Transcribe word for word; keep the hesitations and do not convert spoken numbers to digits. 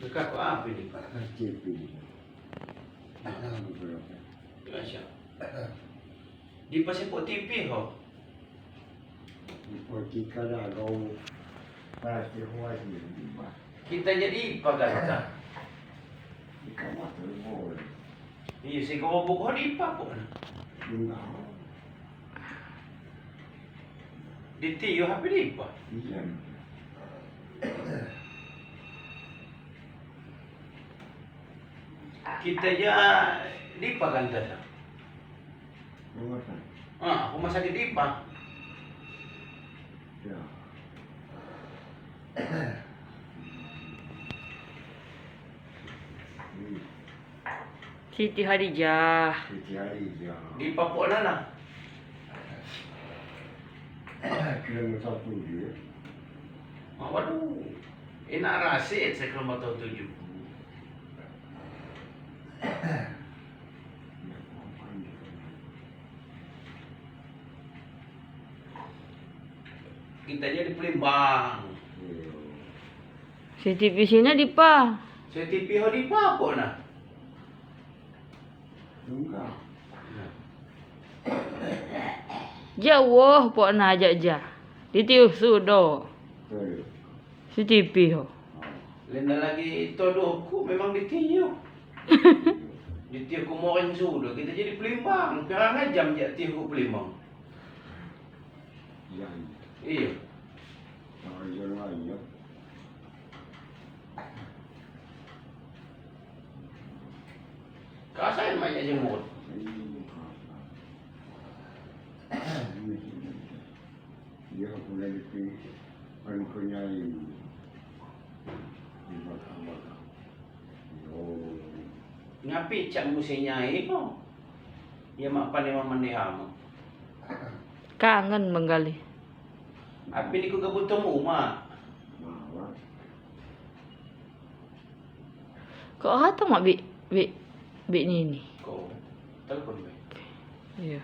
Dekat kok apo ni, Pak? K T P. Nah. Nah, beberapa. Masya. Di pas sepok T V ho. Di politika dah kau pasti kuat ni, Pak. Kita jadi ipa ganta. Di kamar tu boleh. Iya, si kau buka di ipa kok. Enggak. Di Tio H P di ipa. Iya. Kita ja di ipa kan dah. Rumah sakit. Ah, rumah sakit di ipa. Ya. Hmm. Siti Khadijah. Siti Khadijah. Di Papua Nana. Kilometer tujuh, ya. Oh, waduh. Enak rasik saya kilometer tujuh. Kita jadi Palembang. Siti P C na di pa? Siti P C di pa apo nah? Jauh pok na ajak ja. Di Tio sudo. Siti P C ho. Lenda lagi todoku memang di Tio. Di Tio ku moreng sudo, kita jadi Palembang. Pirang jam jak Tio ku Palembang. Iya, iya. Iyo. Orang yang lain, ya. Kerasain banyak jenggot. Iya, kerasain. Iya, aku lagi pi-, kan ku nyai. Dibakar-bakar. Yo. Ngapi cak musim nyai ko? Ya mak pandai mamandeha mak. Kangen menggali. Api niku kebutuh umak. Kok kata mak bik, bik, bik nini? Ko telepon be. Iya.